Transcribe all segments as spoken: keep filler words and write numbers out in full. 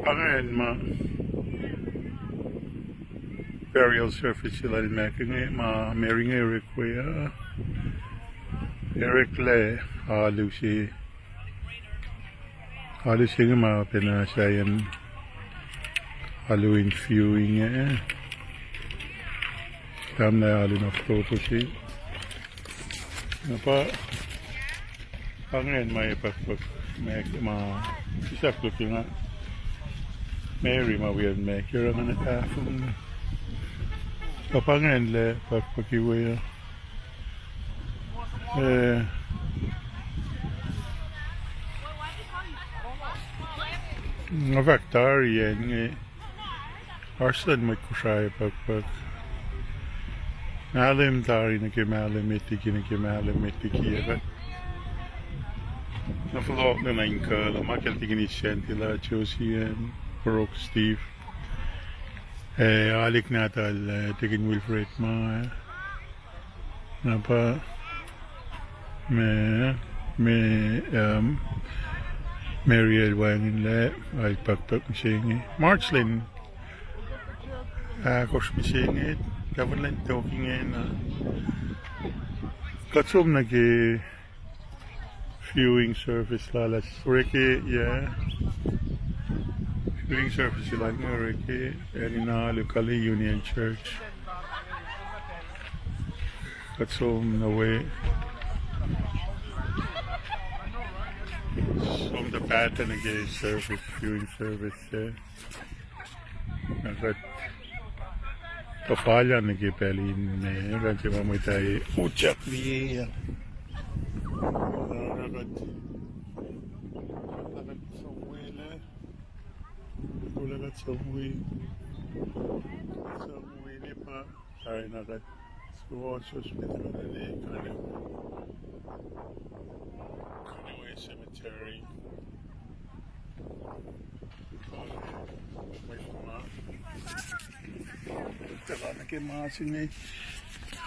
Pa ingacn ma burial service se lal Mac inge, ma Mary inge orek we uh, oreklac alu se. Alu se inge ma pacna sahyacn alu in view inge. Tamuhlwel alu na fototo se. Na pa, pa ingacn ma e pukpuk Mac ma sisakluki nga Mary ma wiyacn Mac oruh nga na tahfonglac. Pa, pa ingacn lah pukpuki we uh. Eh, nga fahk tari acn inge, oasr luhn mwet Kosrae pukpuk. Mahlwem tari nuh ke mahlwem met liki, nuh ke mahlwem met liki, ac kuht na fohlohklac nuh in kuh lah ma kacl Tikinis Santila, Josie, Brooke, Steve, ac alik nahtuhl, eh, Tikin Wilfred ma, eh, na pa me, me, um, Mary el wacngihnlac, el pukpuk mihsenge March lwen ahkosr mihsenge, tahfuh lwen tok ingena. Kuht som nuh ke viewing service lal ah orek, yeah. Viewing service lal inge orek, acn in alu Kali Union Church. Kuht som nuh we, som tuh pahtah nuh ke service, viewing service, eh. Na kuht tuhfalye nuh ke pacl in me, kuht se ma mwet ah utyak liye. Na kuht, na kuht som welac, kuht som wi, som wi ne pa, tari na kuht suwohswohs met kuht ne Kaliwe Cemetery. Mwe fong ah, tuh lah nuh ke mas inge,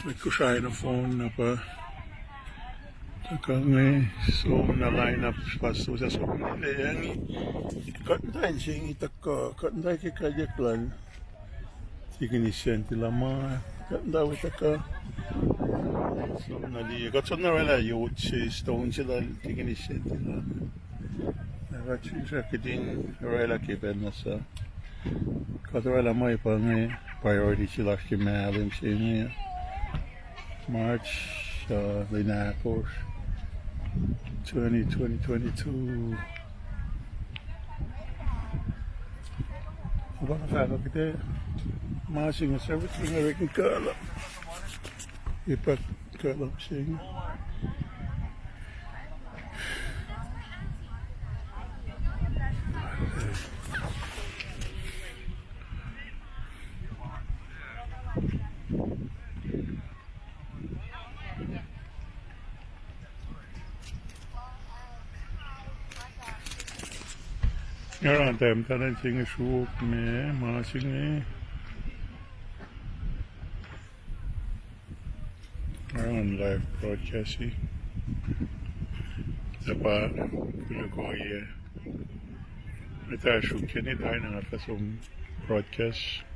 mwet Kosrae nohfohn na pa tuhkuh inge, som na line up, pa susa som na lweacng. Kuht in tiac se inge tuhkuh, kuht in tiac ke kalyuck lal Tikinis Santila ma, kuht in tiac wi tuhkuh. Som na liye, kuht som na oraclah yot se, stone se lal Tikinis Santila. Na kuht sisra kihtin oraclah ke pacl na suc kuht oraclah ma pa inge priority se lasr ke mahlwem se inge. March, uh, lwen ahkosr, twenty twenty-two. Opa fahk kuhte, ma se inge service inge orek in kuhla. Ipak kuhla se inge. Nga run time tuh nuh se inge sruok me, ma se inge. Nga run live broadcast-i. Tuh pa kuloh ohiyac. Meta sruok ke ne tari na nga fah som broadcast.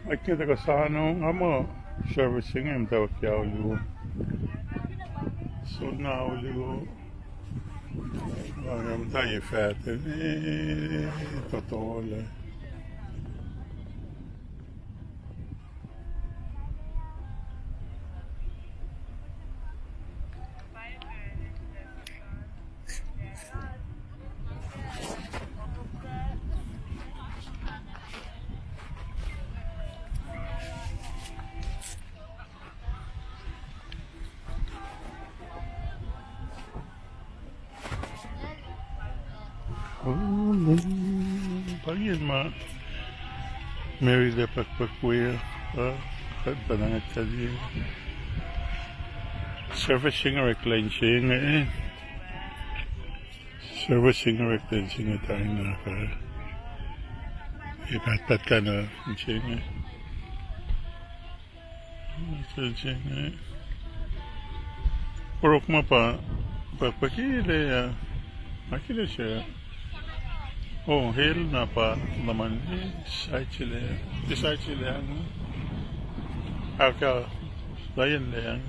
Ac ke tuhkuh sano nga muh service inge muhtwacwacack ke alu. Soenna alu. Nga muhta ye faht, eh, tohtohlah. Inge ma Mary lac pukpuk we, uh, kuht pa na ngat kaliye. Service se inge orek lwen se inge. Service se inge orek lwen se inge tari na ka. Ac pahtpaht kac na in se inge. Oruh ma pa, pa, pa kile, uh, ma kile se. Oh, el na pa laman, eh, side se lac, eh, side se lac, uh, aka, lion lac.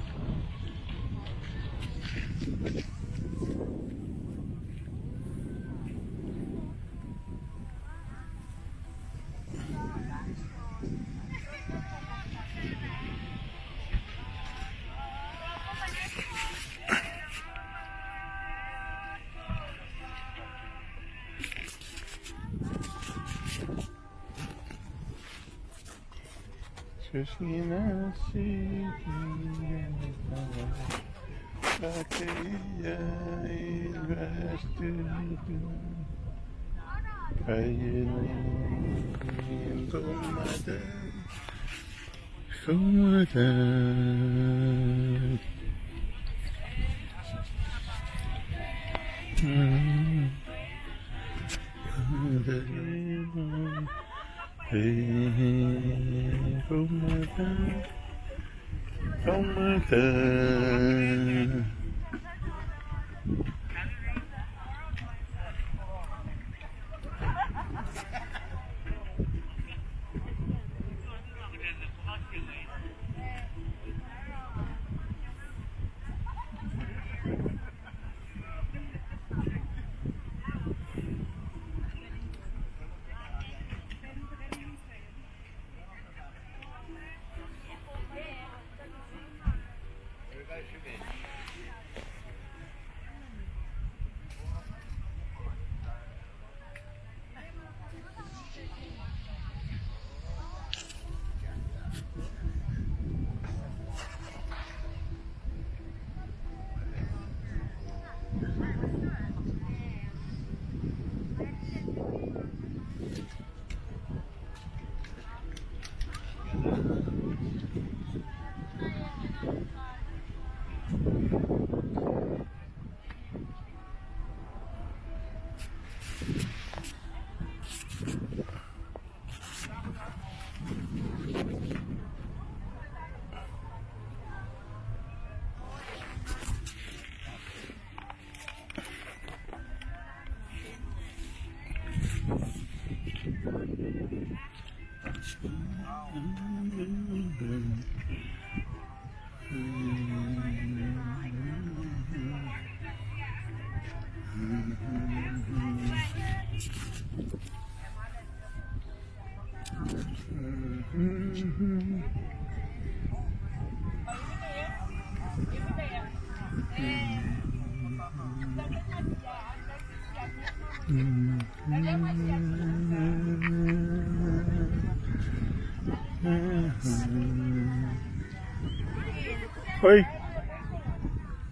Oi.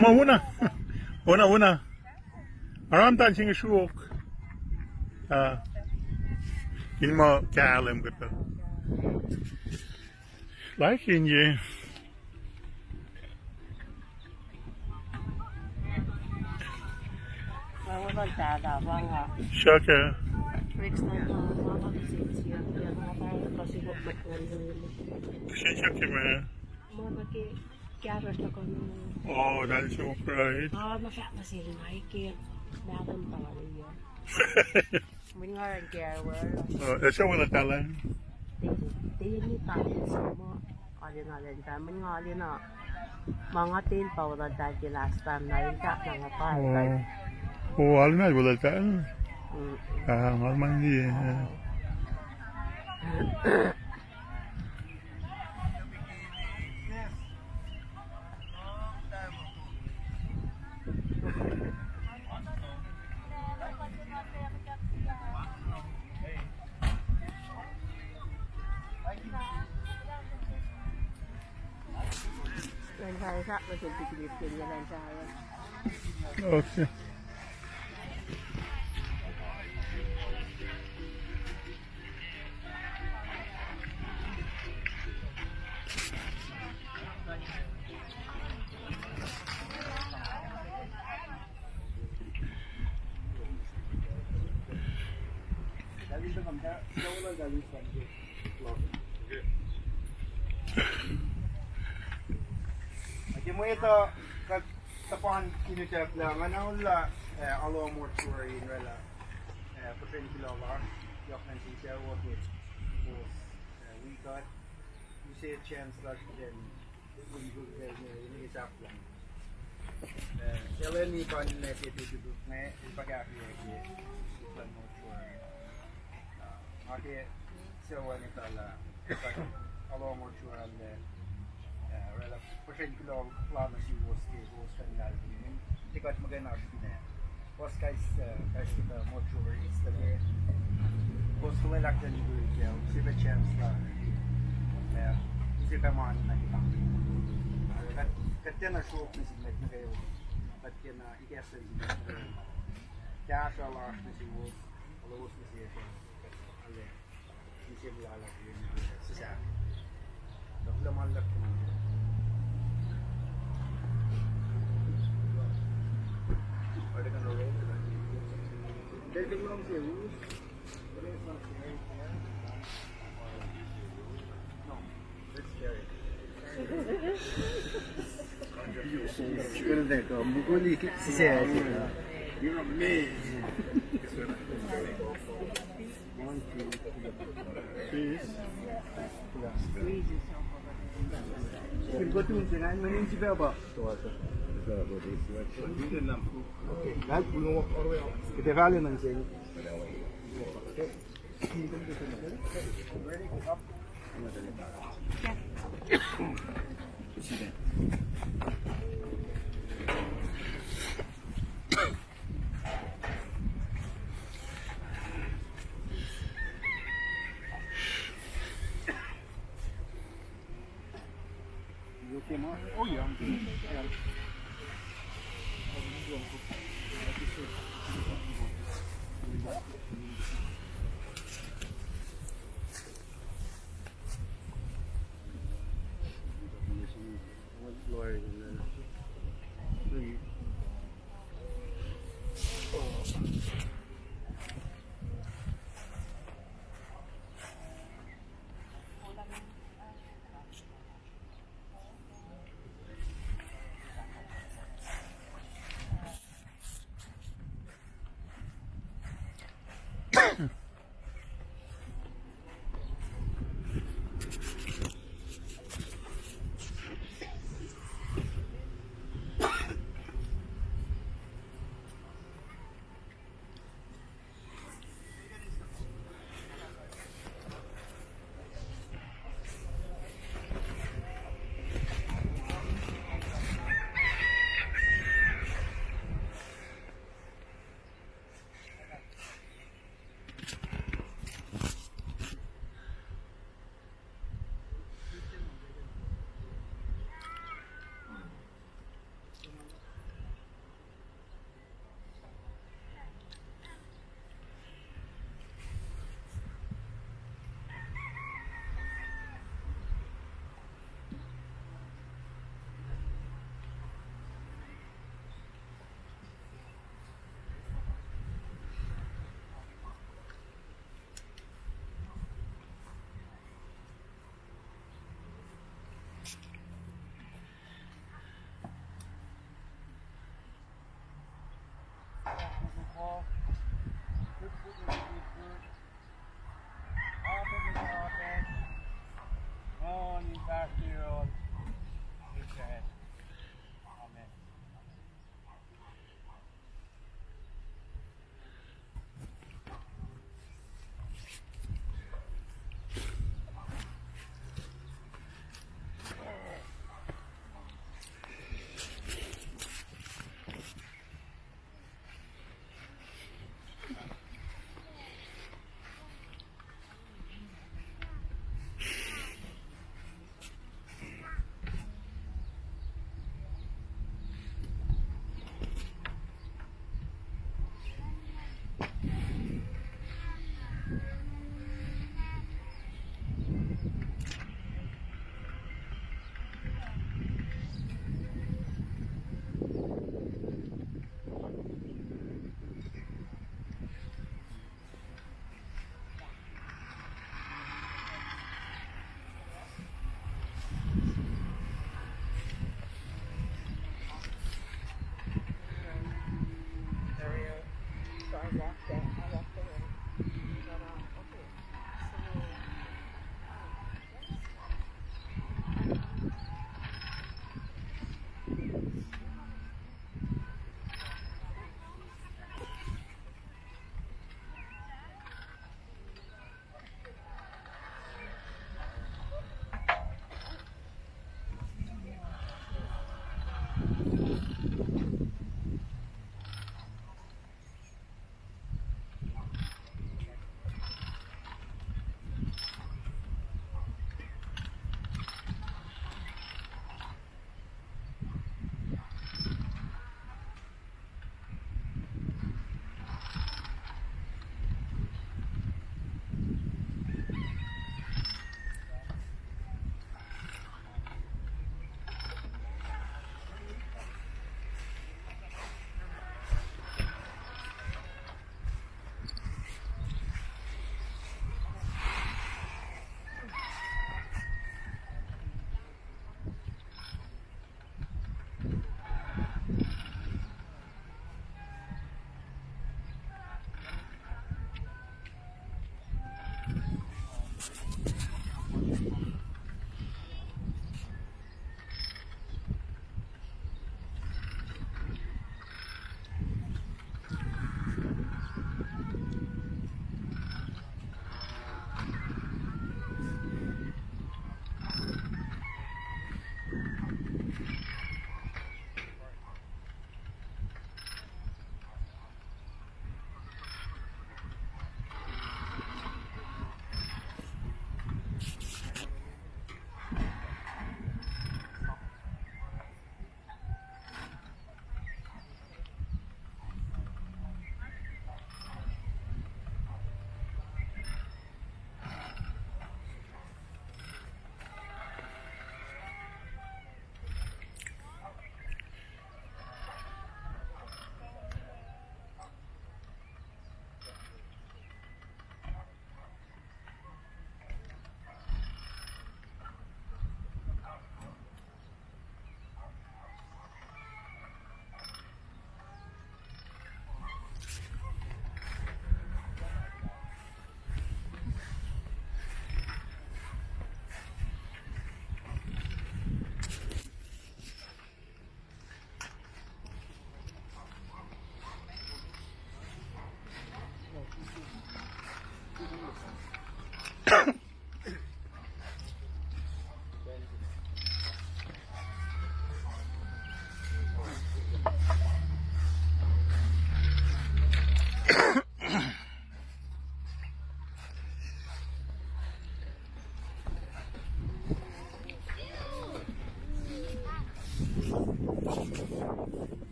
Ma wona. Wona, wona. Aram tan singe sruok. Ah. In ma kahlwem kuhtuh. Like in ye. Srihke. Srihke ma. Oh, that is so bright. Mwe nga ren ke we. Uh, e se wela talan. Teni talan se ma. Alina len ta, mwe nga alina. Ma nga ten pa wela tal ke last time na in ta na nga pa. Oh, alina wela tal. Mm. Ah, nga man ni. Okay. Ake mwet uh, kuht tuhpan in utucklah, nga na ola, eh, Alo Mortuary in oraclah, eh, puhsren kuloh lasr, yohk nuh sin sucu uh ke kowos, eh, wi kuht, use chance lasr in, in, in, in, in sahflah. Eh, Eleni pa ninac se tutup inge, el pa kahkiyac ke, ke mortuary. Ah, nga ke sucu an etuh lah, Alo Mortuary, eh, oraclah puhsren kuloh lasr nuh suwos ke kowos kuh in lahlmwetmwet. Tiac kuht muhkwena oasr fin acn. Kowos kais, eh, kais kuhtuh mortuaries, tuh ke kowos fuhlwelah kuht in wi ke, use pac chance lah, eh, use pac ma nuh ke, kuht, kuht tiacna sruok nuh sin mwet nuh kwewa. Kuht kena ikacslah nuh sin mwet nuh kwewa. Kahsruh lasr nuh suwos, lowos nuh sesr, ale, use lala ke, sisah. Kuht luhman luhk. Are they gonna roll? They're gonna roll. You're amazing. One, two, three. Cheers. You okay, Mark? Oh, yeah, I'm good. Yeah.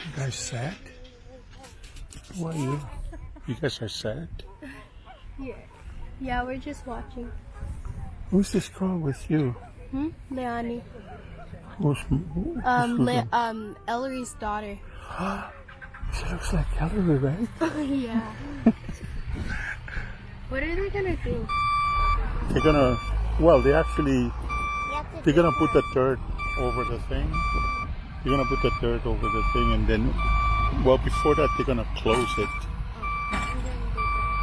You guys sad? Why you? You guys are sad? Yeah. Yeah, we're just watching. Who's this girl with you? Hmm? Leani. Who's, who, who's Um, Le- Susan? um, Ellery's daughter. She looks like Ellery, right? Yeah. What are they gonna do? They're gonna, well, they actually, they're gonna put the dirt over the thing. They're gonna put the dirt over the thing, and then, well, before that, they're gonna close it.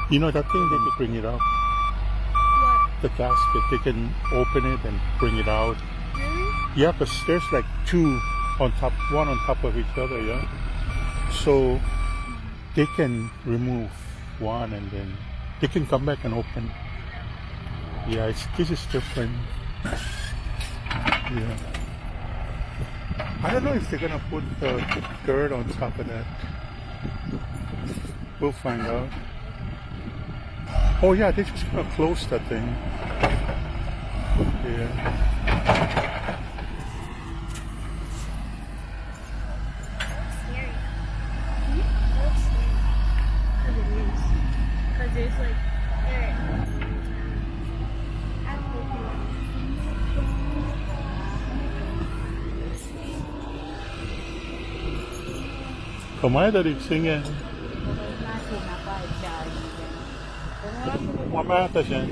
You know that thing, they could bring it up. What? The casket, they can open it and bring it out. Really? Yeah, 'cause there's, like, two on top, one on top of each other, yeah? So they can remove one and then they can come back and open. Yeah, it's, this is different. Yeah. I don't know if they're gonna put the dirt on top of that. We'll find out. Oh yeah, they're just gonna close that thing. Yeah. Kom ac tuhlihk se inge. Ma mahtuh sacn.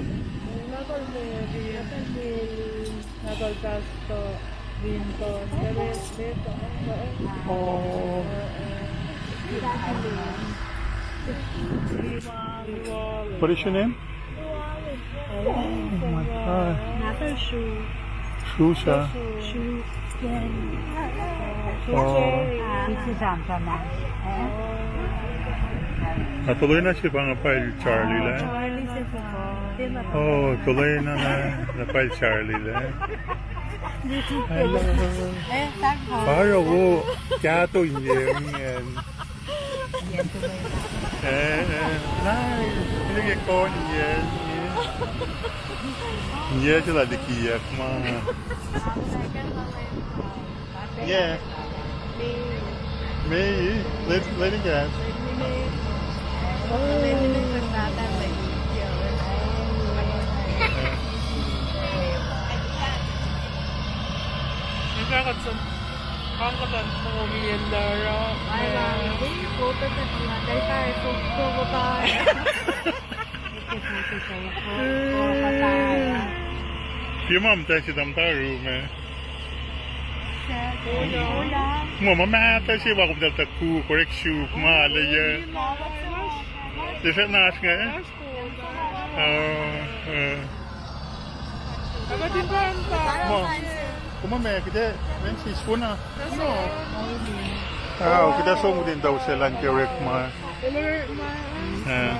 Oh. What is your name? Oh my God. Shusha. Oh. Na tuhlihk na se pa nga pwacye Charlie lah. Oh, tuhlihk na na, na pwacye Charlie lah. Hello. Paro wo, kahto inge, inge. Eh, eh, nice. Inge ke kon inge. Inge se lah likiyuck ma. Yeah. Me, let, let it go. Ke ma muhta se tamuhta room ah. Muh ma mahtuh se pa kom tahtuh kuk orek suk ma lac yac. Efuh na oasr inge? Oh, eh. Muh, kom ma kuht ac, men sis kona. Oh, kuht ac som kuht in tau selan ke orek ma. Eh.